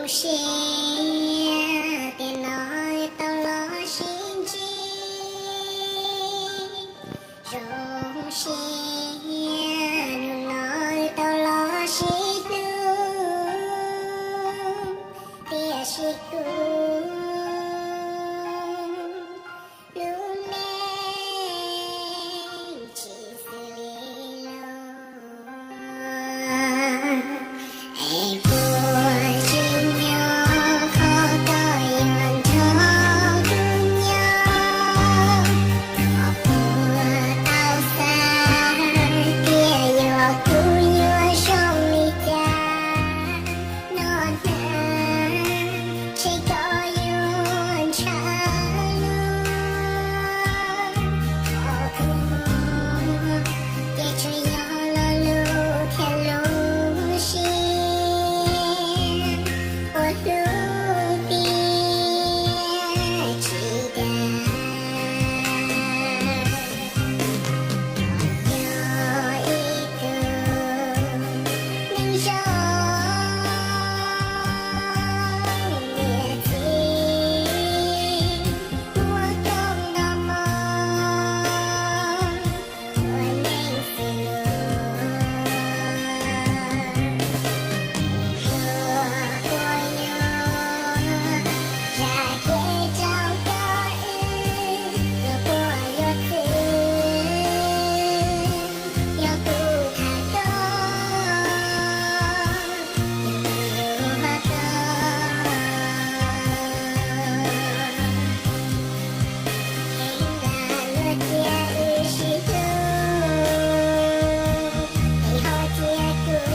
Siab tias no tau los sib ntsib, zoo siab hnub no tau los sib hlub, tiam sis kuv lub neej tsis xws li los. Es puas tsim nyog qhov koj yuav nrog kuv nyob? Puas tau xav tias yog kuv yuav zoo li cas? No hnab tsis koj yuav ntshaw lub qhov kuv, ces tsuas yog lo lus thiab lub siab uas hlub tiag tsis dag. Yog ib tug neeg zoo niam txiv, muaj koob nto mov, ua neej xws luag, luag puas yuav zam kev rau koj wb, luag puas yuav txwv, yog kuv tham koj, yog kuv yuav koj. Heev lam luag cia wb sib hlub, es ho cia kuv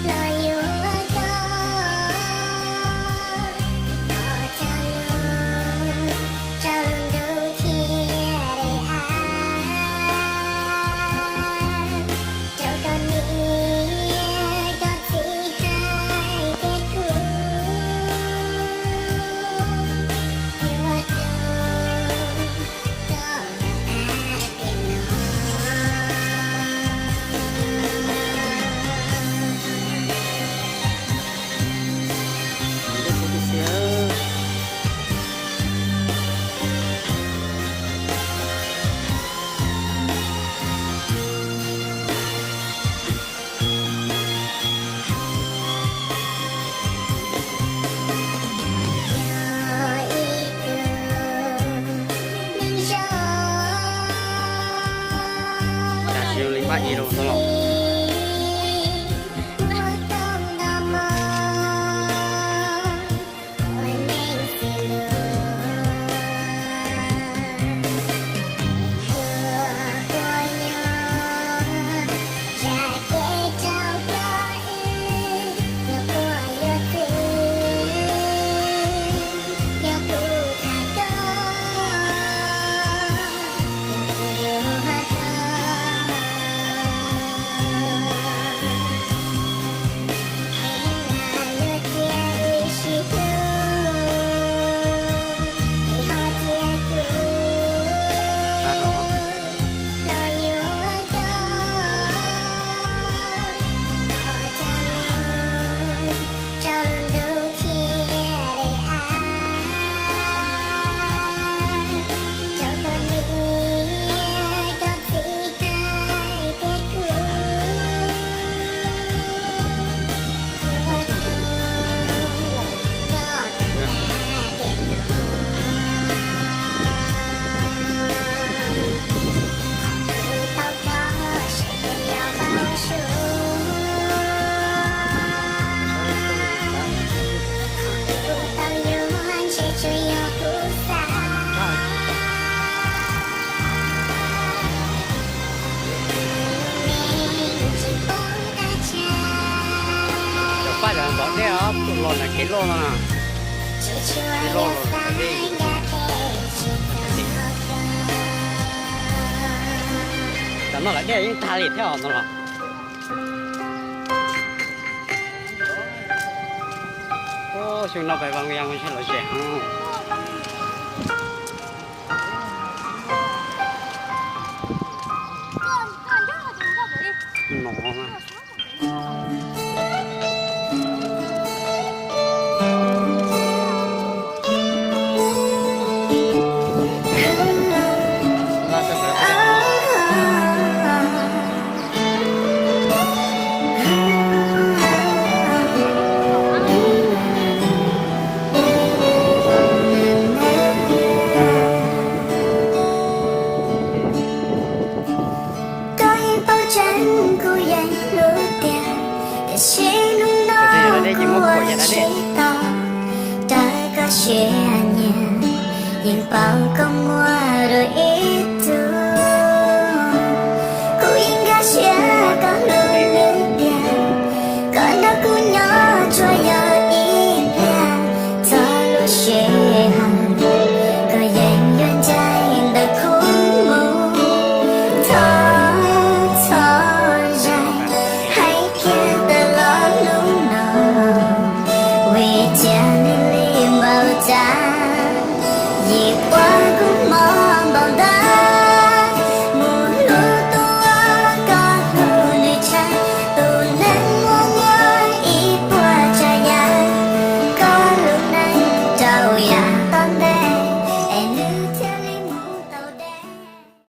los yuav koj, los rau lub, rau lub ntuj thiab daim av, rau koj niam koj txiv hais tias kuv yuav hlub koj tag tiam no. Cas tsis zoo li npaj ib rau no los? Cov paj cov ntxov dej os, los nram kev loj no na. Kev loj los nram dej. Tam no lawv dej yeej tag li thiab os no los. Xyoo no pais Vaj Vias ntshe lom zem heev. No na. Tsis nyiam, yeej paub koj muaj dua ib